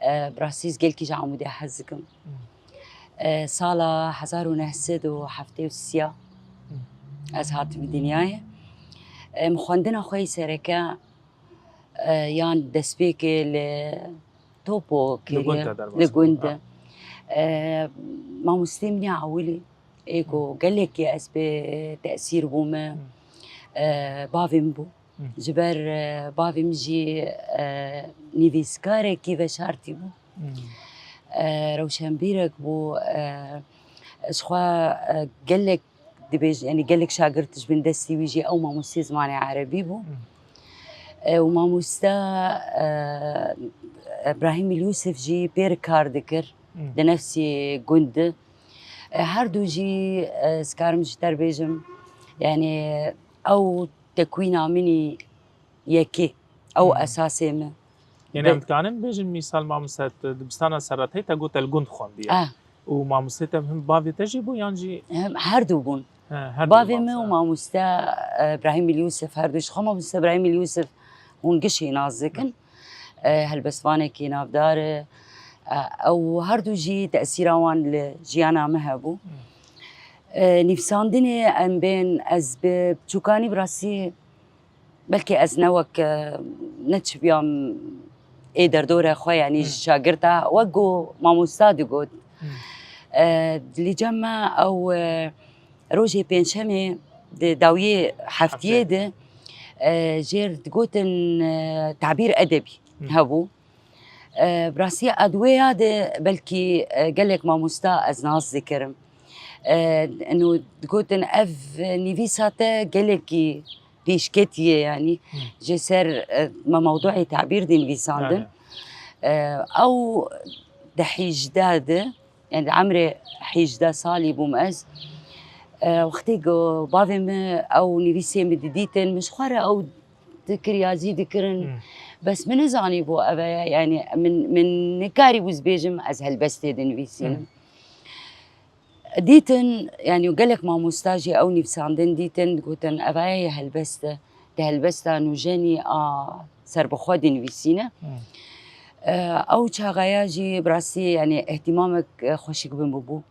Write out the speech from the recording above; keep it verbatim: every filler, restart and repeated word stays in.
E, bi rastî ez gelkî ji Amûdê hez dikim. E, sala hezar û neh sed û heftê û sê ez hatim dinyayê. E, min xwendina xwe yê sereke, e, yan destpêkê li Topo kiriye, li gund de. E, mamostê min ya ewilî, ê ku gelekî ez pê tesîr bûme, e, bavê min bû. Ji ber, e, bavê min jî, e, nivîskarekî veşartî bû. E, rewşenbîrek bû, e, ji xwe, e, gelek dibêj-, yanî gelek şagirt ji bin destî wî jî ew mamostê zimanê erebî bû. E, û mamoste, e, Ibrahîm Yûsif jî pê re kar dikir di nefsî gund de. E, her du jî, e, ez karim ji te re bêjim, yanî ew tekwîna min î yekê, ew esasê min. Yanî em dikarin bêjin mîsal mamoste, tu dibistana serreteyê te got te li gund xwendiye. Ah. Û mamostê te him bavê te jî bû yan jî? Hem, her du bûn. He, her du bavê min û mamoste, e, Ibrahîm Yûsif her du ji xwe mamoste Ibrahîm Yûsif hûn gişî nas dikin. E, helbestvanekî navdar e. E, ew her du jî tesîra wan li jiyana min hebû. E, nivîsandinê em bên ez bi çûkanî bi rastî belkî ez ne wek, e, ne çiviyam ê derdora xwe, yanî şagirta, wek ku mamosta digot. E, li cem me ew, e, rojê pêncşemê di dawiyê heftiyê de, e, jêr digotin, e, tabîr edebî hebû. E, bi rastî edwêya de belkî, e, gelek mamosta ez nas dikirim. E, eno digotin ev nivîsa te gelekî pêşketiye, yanî ji ser, e, me mewduê tabîr dinivîsandin. E, ew di hêjdeh de, yanî di emrê hêjdeh salî bûm ez. E, wextê ku bavê min ew nivîsê min didîtin, min ji xwe re ew dikir ya zî dikirin. Bes min nizanîbû ev e, yanî min, min nikarîbû ez bêjim ez helbestê dinivîsînim. Dîtin, yanî gelek mamosta jî ew nivîsandin dîtin, digotin, "Ev ye helbest e, di helbesta nûjenî a serbixwe dinivîsîne." E, ew çaxeya jî bi rastî, yanî, îhtîmamek, e, xweşik bin bûbû.